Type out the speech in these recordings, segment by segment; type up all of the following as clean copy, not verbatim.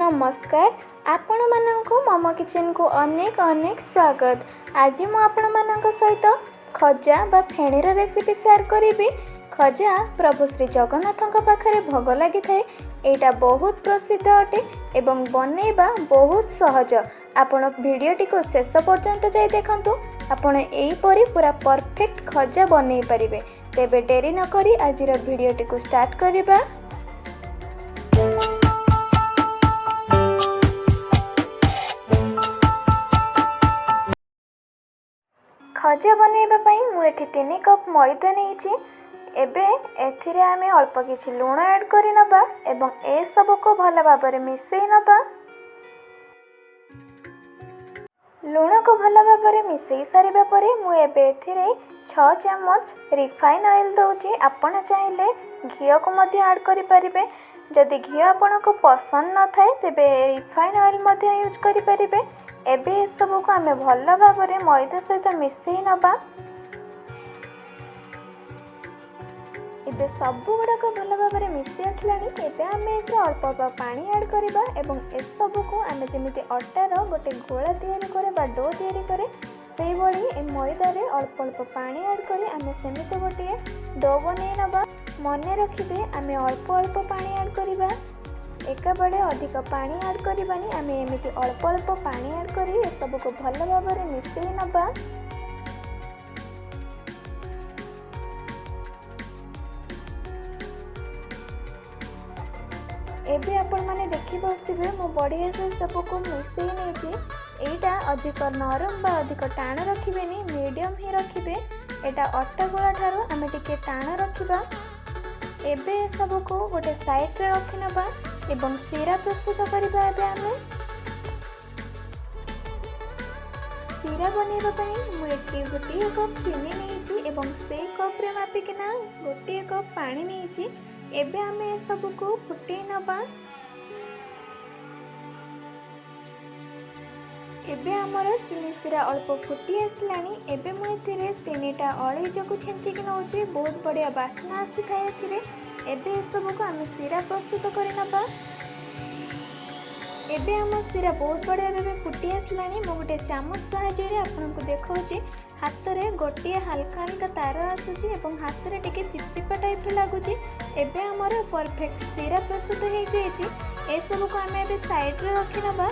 ନମସ୍କାର, ଆପଣମାନଙ୍କୁ ମମ କିଚେନକୁ ଅନେକ ଅନେକ ସ୍ୱାଗତ। ଆଜି ମୁଁ ଆପଣମାନଙ୍କ ସହିତ ଖଜା ବା ଫେଣିର ରେସିପି ସେୟାର କରିବି। ଖଜା ପ୍ରଭୁ ଶ୍ରୀ ଜଗନ୍ନାଥଙ୍କ ପାଖରେ ଭୋଗ ଲାଗିଥାଏ। ଏଇଟା ବହୁତ ପ୍ରସିଦ୍ଧ ଅଟେ ଏବଂ ବନେଇବା ବହୁତ ସହଜ। ଆପଣ ଭିଡ଼ିଓଟିକୁ ଶେଷ ପର୍ଯ୍ୟନ୍ତ ଯାଇ ଦେଖନ୍ତୁ, ଆପଣ ଏହିପରି ପୁରା ପରଫେକ୍ଟ ଖଜା ବନେଇ ପାରିବେ। ତେବେ ଡେରି ନକରି ଆଜିର ଭିଡ଼ିଓଟିକୁ ଷ୍ଟାର୍ଟ କରିବା। ଖଜା ବନେଇବା ପାଇଁ ମୁଁ ଏଠି 3 କପ୍ ମଇଦା ନେଇଛି। ଏବେ ଏଥିରେ ଆମେ ଅଳ୍ପ କିଛି ଲୁଣ ଆଡ଼୍ କରି ନେବା ଏବଂ ଏସବୁକୁ ଭଲ ଭାବରେ ମିଶାଇ ନେବା। ଲୁଣକୁ ଭଲ ଭାବରେ ମିଶାଇ ସାରିବା ପରେ ମୁଁ ଏବେ ଏଥିରେ 6 ଚାମଚ ରିଫାଇନ୍ ଅଏଲ୍ ଦେଉଛି। ଆପଣ ଚାହିଁଲେ ଘିଅକୁ ମଧ୍ୟ ଆଡ଼୍ କରିପାରିବେ। ଯଦି ଘିଅ ଆପଣଙ୍କୁ ପସନ୍ଦ ନଥାଏ, ତେବେ ରିଫାଇନ୍ ଅଏଲ୍ ମଧ୍ୟ ୟୁଜ୍ କରିପାରିବେ। ଏବେ ଏସବୁକୁ ଆମେ ଭଲ ଭାବରେ ମଇଦା ସହିତ ମିଶାଇ ନେବା। ଏବେ ସବୁ ଗୁଡ଼ାକ ଭଲ ଭାବରେ ମିଶି ଆସିଲାଣି। ଏବେ ଆମେ ଏଥିରେ ଅଳ୍ପ ଅଳ୍ପ ପାଣି ଆଡ଼୍ କରିବା ଏବଂ ଏସବୁକୁ ଆମେ ଯେମିତି ଅଟାର ଗୋଟେ ଗୋଳା ତିଆରି କରେ ବା do ତିଆରି କରେ, ସେଇଭଳି ଏ ମଇଦାରେ ଅଳ୍ପ ଅଳ୍ପ ପାଣି ଆଡ଼୍ କରି ଆମେ ସେମିତି ଗୋଟିଏ do ବନେଇ ନେବା। ମନେ ରଖିବେ, ଆମେ ଅଳ୍ପ ଅଳ୍ପ ପାଣି ଆଡ଼୍ କରିବା, ଏକାବେଳେ ଅଧିକ ପାଣି ଆଡ଼୍ କରିବାନି। ଆମେ ଏମିତି ଅଳ୍ପ ଅଳ୍ପ ପାଣି ଆଡ଼୍ କରି ଏସବୁକୁ ଭଲ ଭାବରେ ମିଶାଇ ନେବା। ଏବେ ଆପଣମାନେ ଦେଖିପାରୁଥିବେ, ମୁଁ ବଢ଼ିଆ ସେ ସବୁକୁ ମିଶାଇ ନେଇଛି। ଏଇଟା ଅଧିକ ନରମ ବା ଅଧିକ ଟାଣ ରଖିବେନି, ମିଡ଼ିୟମ୍ ହିଁ ରଖିବେ। ଏଇଟା ଅଟା ଗୋଳା ଠାରୁ ଆମେ ଟିକେ ଟାଣ ରଖିବା। ଏବେ ଏସବୁକୁ ଗୋଟେ ସାଇଡ଼୍ରେ ରଖିନେବା ଏବଂ ଶିରା ପ୍ରସ୍ତୁତ କରିବା। ଏବେ ଆମେ ଶିରା ବନେଇବା ପାଇଁ ମୁଁ ଏଠି 1 କପ୍ ଚିନି ନେଇଛି ଏବଂ ସେଇ କପ୍ରେ ମାପିକିନା 1 କପ୍ ପାଣି ନେଇଛି। ଏବେ ଆମେ ଏସବୁକୁ ଫୁଟେଇ ନେବା। ଏବେ ଆମର ଚିନି ଶିରା ଅଳ୍ପ ଫୁଟି ଆସିଲାଣି। ଏବେ ମୁଁ ଏଥିରେ 3ଟା ଅଳେଇଚକୁ ଛେଞ୍ଚିକି ନେଉଛି। ବହୁତ ବଢ଼ିଆ ବାସ୍ନା ଆସିଥାଏ ଏଥିରେ। ଏବେ ଏସବୁକୁ ଆମେ ଶିରା ପ୍ରସ୍ତୁତ କରିନେବା। ଏବେ ଆମ ଶିରା ବହୁତ ବଢ଼ିଆ ଭାବେ ଫୁଟି ଆସିଲାଣି। ମୁଁ ଗୋଟେ ଚାମଚ ସାହାଯ୍ୟରେ ଆପଣଙ୍କୁ ଦେଖାଉଛି। ହାତରେ ଗୋଟିଏ ହାଲକା ହାଲକା ତାର ଆସୁଛି ଏବଂ ହାତରେ ଟିକେ ଚିପଚିପା ଟାଇପ୍ର ଲାଗୁଛି। ଏବେ ଆମର ପରଫେକ୍ଟ ଶିରା ପ୍ରସ୍ତୁତ ହେଇଯାଇଛି। ଏସବୁକୁ ଆମେ ଏବେ ସାଇଡ଼୍ରେ ରଖିନେବା।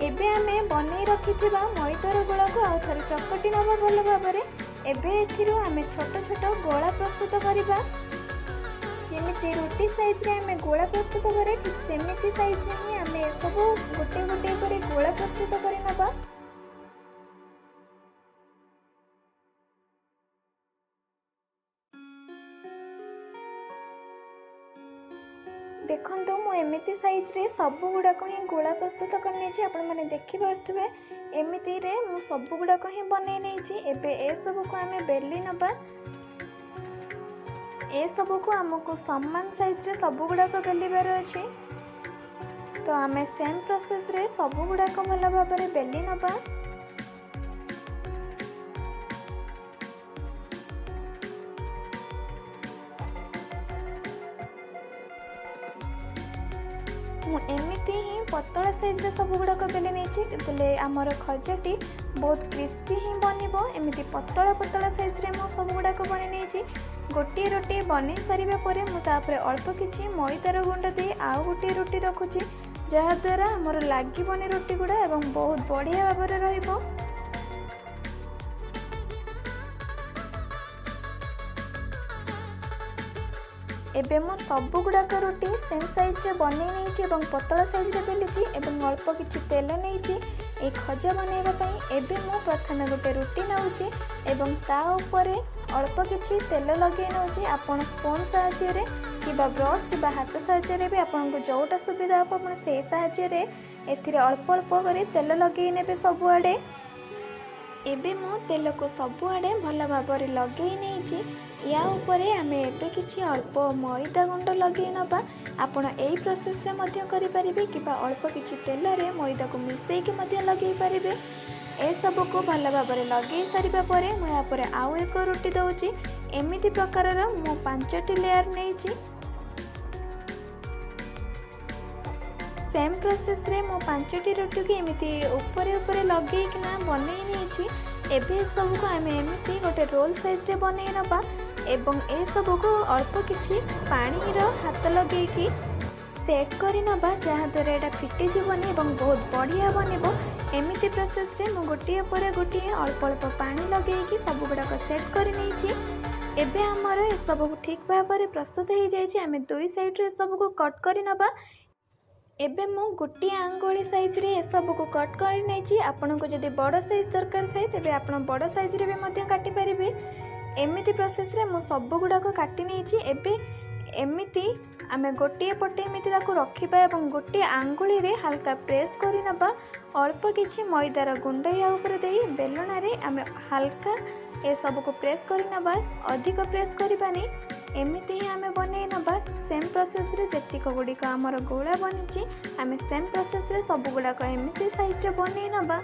ଏବେ ଆମେ ବନେଇ ରଖିଥିବା ମଇଦାର ଗୋଳାକୁ ଆଉ ଥରେ ଚକଟି ନେବା ଭଲ ଭାବରେ। ଏବେ ଏଥିରୁ ଆମେ ଛୋଟ ଛୋଟ ଗୋଳା ପ୍ରସ୍ତୁତ କରିବା। ଯେମିତି ରୁଟି ସାଇଜ୍ରେ ଆମେ ଗୋଳା ପ୍ରସ୍ତୁତ କରେ, ଠିକ୍ ସେମିତି ସାଇଜ୍ରେ ହିଁ ଆମେ ଏସବୁ ଗୋଟିଏ ଗୋଟିଏ କରି ଗୋଳା ପ୍ରସ୍ତୁତ କରି ନେବା। ଦେଖନ୍ତୁ, ମୁଁ ଏମିତି ସାଇଜ୍ରେ ସବୁ ଗୁଡ଼ାକ ହିଁ ଗୋଳା ପ୍ରସ୍ତୁତ କରିନେଇଛି। ଆପଣମାନେ ଦେଖିପାରୁଥିବେ, ଏମିତିରେ ମୁଁ ସବୁ ଗୁଡ଼ାକ ହିଁ ବନେଇ ନେଇଛି। ଏବେ ଏସବୁକୁ ଆମେ ବେଲି ନେବା। ଏସବୁକୁ ଆମକୁ ସମାନ ସାଇଜ୍ରେ ସବୁ ଗୁଡ଼ାକ ବେଲିବାର ଅଛି। ତ ଆମେ ସେମ୍ ପ୍ରୋସେସ୍ରେ ସବୁ ଗୁଡ଼ାକ ଭଲ ଭାବରେ ବେଲି ନେବା। ମୁଁ ଏମିତି ହିଁ ପତଳା ସାଇଜ୍ରେ ସବୁ ଗୁଡ଼ାକ ବେଲି ନେଇଛି। ଦେଲେ ଆମର ଖଜାଟି ବହୁତ କ୍ରିସ୍ପି ହିଁ ବନିବ। ଏମିତି ପତଳା ପତଳା ସାଇଜ୍ରେ ମୁଁ ସବୁ ଗୁଡ଼ାକ ବନେଇ ନେଇଛି। ଗୋଟିଏ ରୁଟି ବନେଇ ସାରିବା ପରେ ମୁଁ ତାପରେ ଅଳ୍ପ କିଛି ମଇଦାର ଗୁଣ୍ଡ ଦେଇ ଆଉ ଗୋଟିଏ ରୁଟି ରଖୁଛି, ଯାହାଦ୍ୱାରା ଆମର ଲାଗିବନି ରୁଟି ଗୁଡ଼ା ଏବଂ ବହୁତ ବଢ଼ିଆ ଭାବରେ ରହିବ। ଏବେ ମୁଁ ସବୁ ଗୁଡ଼ାକ ରୁଟି ସେମ୍ ସାଇଜ୍ରେ ବନେଇ ନେଇଛି ଏବଂ ପତଳା ସାଇଜ୍ରେ ବେଲିଛି ଏବଂ ଅଳ୍ପ କିଛି ତେଲ ନେଇଛି ଏଇ ଖଜା ବନେଇବା ପାଇଁ। ଏବେ ମୁଁ ପ୍ରଥମେ ଗୋଟେ ରୁଟି ନେଉଛି ଏବଂ ତା ଉପରେ ଅଳ୍ପ କିଛି ତେଲ ଲଗେଇ ନେଉଛି। ଆପଣ ସ୍ପୁନ୍ ସାହାଯ୍ୟରେ କିମ୍ବା ବ୍ରସ୍ କିମ୍ବା ହାତ ସାହାଯ୍ୟରେ ବି, ଆପଣଙ୍କୁ ଯେଉଁଟା ସୁବିଧା ହେବ, ଆପଣ ସେଇ ସାହାଯ୍ୟରେ ଏଥିରେ ଅଳ୍ପ ଅଳ୍ପ କରି ତେଲ ଲଗେଇ ନେବେ ସବୁଆଡ଼େ। ଏବେ ମୁଁ ତେଲକୁ ସବୁଆଡ଼େ ଭଲ ଭାବରେ ଲଗେଇ ନେଇଛି। ୟା ଉପରେ ଆମେ ଏବେ କିଛି ଅଳ୍ପ ମଇଦା ଗୁଣ୍ଡ ଲଗେଇ ନେବା। ଆପଣ ଏଇ ପ୍ରୋସେସ୍ରେ ମଧ୍ୟ କରିପାରିବେ କିମ୍ବା ଅଳ୍ପ କିଛି ତେଲରେ ମଇଦାକୁ ମିଶାଇକି ମଧ୍ୟ ଲଗେଇ ପାରିବେ। ଏସବୁକୁ ଭଲ ଭାବରେ ଲଗେଇ ସାରିବା ପରେ ମୁଁ ଏହାପରେ ଆଉ ଏକ ରୁଟି ଦେଉଛି। ଏମିତି ପ୍ରକାରର ମୁଁ ପାଞ୍ଚଟି ଲେୟାର ନେଇଛି। ସେମ୍ ପ୍ରୋସେସ୍ରେ ମୁଁ 5ଟି ରୁଟିକୁ ଏମିତି ଉପରେ ଉପରେ ଲଗେଇକିନା ବନେଇ ନେଇଛି। ଏବେ ଏସବୁକୁ ଆମେ ଏମିତି ଗୋଟେ ରୋଲ୍ ସାଇଜ୍ରେ ବନେଇ ନେବା ଏବଂ ଏସବୁକୁ ଅଳ୍ପ କିଛି ପାଣିର ହାତ ଲଗେଇକି ସେଟ୍ କରି ନେବା, ଯାହାଦ୍ୱାରା ଏଇଟା ଫିଟିଯିବନି ଏବଂ ବହୁତ ବଢ଼ିଆ ବନିବ। ଏମିତି ପ୍ରୋସେସ୍ରେ ମୁଁ ଗୋଟିଏ ପରେ ଗୋଟିଏ ଅଳ୍ପ ଅଳ୍ପ ପାଣି ଲଗେଇକି ସବୁଗୁଡ଼ାକ ସେଟ୍ କରି ନେଇଛି। ଏବେ ଆମର ଏସବୁ ଠିକ୍ ଭାବରେ ପ୍ରସ୍ତୁତ ହେଇଯାଇଛି। ଆମେ ଦୁଇ ସାଇଡ଼୍ରୁ ଏସବୁକୁ କଟ୍ କରି ନେବା। ଏବେ ମୁଁ ଗୋଟିଏ ଆଙ୍ଗୁଳି ସାଇଜ୍ରେ ଏସବୁକୁ କଟ୍ କରି ନେଇଛି। ଆପଣଙ୍କୁ ଯଦି ବଡ଼ ସାଇଜ୍ ଦରକାର ଥାଏ, ତେବେ ଆପଣ ବଡ଼ ସାଇଜ୍ରେ ବି ମଧ୍ୟ କାଟିପାରିବେ। ଏମିତି ପ୍ରୋସେସ୍ରେ ମୁଁ ସବୁଗୁଡ଼ାକ କାଟି ନେଇଛି। ଏବେ ଏମିତି ଆମେ ଗୋଟିଏ ପଟେ ଏମିତି ତାକୁ ରଖିବା ଏବଂ ଗୋଟିଏ ଆଙ୍ଗୁଳିରେ ହାଲକା ପ୍ରେସ୍ କରିନେବା। ଅଳ୍ପ କିଛି ମଇଦାର ଗୁଣ୍ଡ ୟା ଉପରେ ଦେଇ ବେଲଣାରେ ଆମେ ହାଲକା ଏସବୁକୁ ପ୍ରେସ୍ କରିନେବା। ଅଧିକ ପ୍ରେସ୍ କରିବାନି। ଏମିତି ହିଁ ଆମେ ବନେଇ ନେବା। ସେମ୍ ପ୍ରୋସେସ୍ରେ ଯେତିକ ଗୁଡ଼ିକ ଆମର ଗୋଳା ବନିଛି, ଆମେ ସେମ୍ ପ୍ରୋସେସ୍ରେ ସବୁଗୁଡ଼ାକ ଏମିତି ସାଇଜ୍ରେ ବନେଇ ନେବା।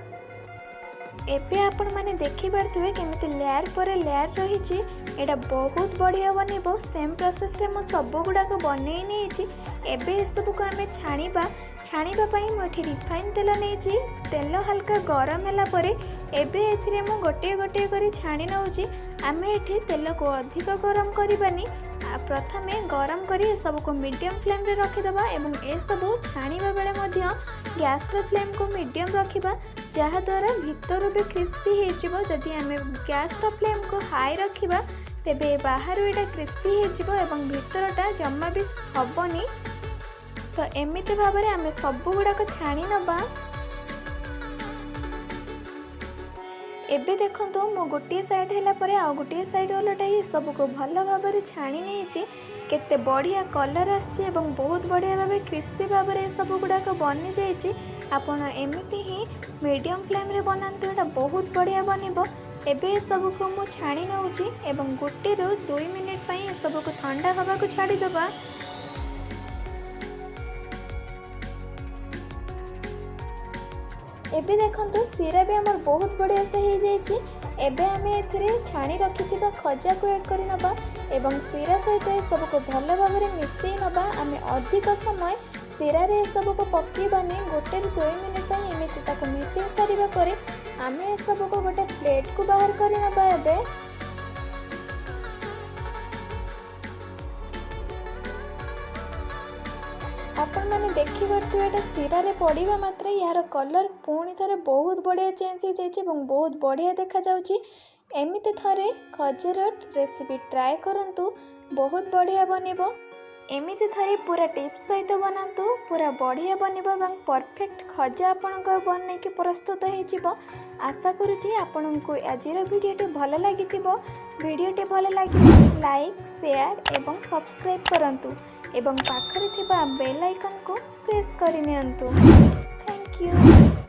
ଏବେ ଆପଣମାନେ ଦେଖିପାରୁଥିବେ କେମିତି ଲେୟାର ପରେ ଲେୟାର ରହିଛି। ଏଇଟା ବହୁତ ବଢ଼ିଆ ବନିବ। ସେମ୍ ପ୍ରୋସେସ୍ରେ ମୁଁ ସବୁଗୁଡ଼ାକ ବନେଇ ନେଇଛି। ଏବେ ଏସବୁକୁ ଆମେ ଛାଣିବା। ଛାଣିବା ପାଇଁ ମୁଁ ଏଠି ରିଫାଇନ୍ ତେଲ ନେଇଛି। ତେଲ ହାଲକା ଗରମ ହେଲା ପରେ ଏବେ ଏଥିରେ ମୁଁ ଗୋଟିଏ ଗୋଟିଏ କରି ଛାଣି ନେଉଛି। ଆମେ ଏଠି ତେଲକୁ ଅଧିକ ଗରମ କରିବାନି। ପ୍ରଥମେ ଗରମ କରି ଏସବୁକୁ ମିଡ଼ିୟମ୍ ଫ୍ଲେମ୍ରେ ରଖିଦେବା ଏବଂ ଏସବୁ ଛାଣିବା ବେଳେ ମଧ୍ୟ ଗ୍ୟାସ୍ର ଫ୍ଲେମ୍କୁ ମିଡ଼ିୟମ୍ ରଖିବା, ଯାହାଦ୍ୱାରା ଭିତରୁ ବି କ୍ରିସ୍ପି ହେଇଯିବ। ଯଦି ଆମେ ଗ୍ୟାସ୍ର ଫ୍ଲେମ୍କୁ ହାଇ ରଖିବା, ତେବେ ବାହାରୁ ଏଇଟା କ୍ରିସ୍ପି ହେଇଯିବ ଏବଂ ଭିତରଟା ଜମା ବି ହେବନି। ତ ଏମିତି ଭାବରେ ଆମେ ସବୁଗୁଡ଼ାକ ଛାଣି ନେବା। ଏବେ ଦେଖନ୍ତୁ, ମୁଁ ଗୋଟିଏ ସାଇଡ଼୍ ହେଲା ପରେ ଆଉ ଗୋଟିଏ ସାଇଡ଼୍ ଓଲଟାଇ ଏସବୁକୁ ଭଲ ଭାବରେ ଛାଣି ନେଇଛି। କେତେ ବଢ଼ିଆ କଲର୍ ଆସିଛି ଏବଂ ବହୁତ ବଢ଼ିଆ ଭାବେ କ୍ରିସ୍ପି ଭାବରେ ଏସବୁ ଗୁଡ଼ାକ ବନିଯାଇଛି। ଆପଣ ଏମିତି ହିଁ ମିଡ଼ିୟମ୍ ଫ୍ଲେମ୍ରେ ବନାନ୍ତୁ, ଏଇଟା ବହୁତ ବଢ଼ିଆ ବନିବ। ଏବେ ଏସବୁକୁ ମୁଁ ଛାଣି ନେଉଛି ଏବଂ 1ରୁ 2 ମିନିଟ୍ ପାଇଁ ଏସବୁକୁ ଥଣ୍ଡା ହେବାକୁ ଛାଡ଼ିଦେବା। ଏବେ ଦେଖନ୍ତୁ, ଶିରା ବି ଆମର ବହୁତ ବଢ଼ିଆ ସେ ହେଇଯାଇଛି। ଏବେ ଆମେ ଏଥିରେ ଛାଣି ରଖିଥିବା ଖଜାକୁ ଆଡ଼୍ କରି ନେବା ଏବଂ ଶିରା ସହିତ ଏସବୁକୁ ଭଲ ଭାବରେ ମିଶାଇ ନେବା। ଆମେ ଅଧିକ ସମୟ ଶିରାରେ ଏସବୁକୁ ପକାଇବାନି। 1ରୁ 2 ମିନିଟ୍ ପାଇଁ ଏମିତି ତାକୁ ମିଶାଇ ସାରିବା ପରେ ଆମେ ଏସବୁକୁ ଗୋଟେ ପ୍ଲେଟ୍କୁ ବାହାର କରି ନେବା। ଏବେ ଆପଣମାନେ ଦେଖିପାରୁଥିବେ, ଏଇଟା ଶିରାରେ ପଡ଼ିବା ମାତ୍ରେ ଏହାର କଲର୍ ପୁଣି ଥରେ ବହୁତ ବଢ଼ିଆ ଚେଞ୍ଜ ହେଇଯାଇଛି ଏବଂ ବହୁତ ବଢ଼ିଆ ଦେଖାଯାଉଛି। ଏମିତି ଥରେ ଖଜାର ରେସିପି ଟ୍ରାଏ କରନ୍ତୁ, ବହୁତ ବଢ଼ିଆ ବନିବ। ଏମିତି ଥରେ ପୁରା ଟିପ୍ସ ସହିତ ବନାନ୍ତୁ, ପୁରା ବଢ଼ିଆ ବନିବ ଏବଂ ପରଫେକ୍ଟ ଖଜା ଆପଣଙ୍କ ବନେଇକି ପ୍ରସ୍ତୁତ ହେଇଯିବ। ଆଶା କରୁଛି ଆପଣଙ୍କୁ ଆଜିର ଭିଡ଼ିଓଟି ଭଲ ଲାଗିଥିବ। ଭିଡ଼ିଓଟି ଭଲ ଲାଗିଲେ ଲାଇକ୍, ସେୟାର ଏବଂ ସବସ୍କ୍ରାଇବ୍ କରନ୍ତୁ ଏବଂ ପାଖରେ ଥିବା ବେଲ୍ ଆଇକନ୍କୁ ପ୍ରେସ୍ କରିନିଅନ୍ତୁ। Thank you.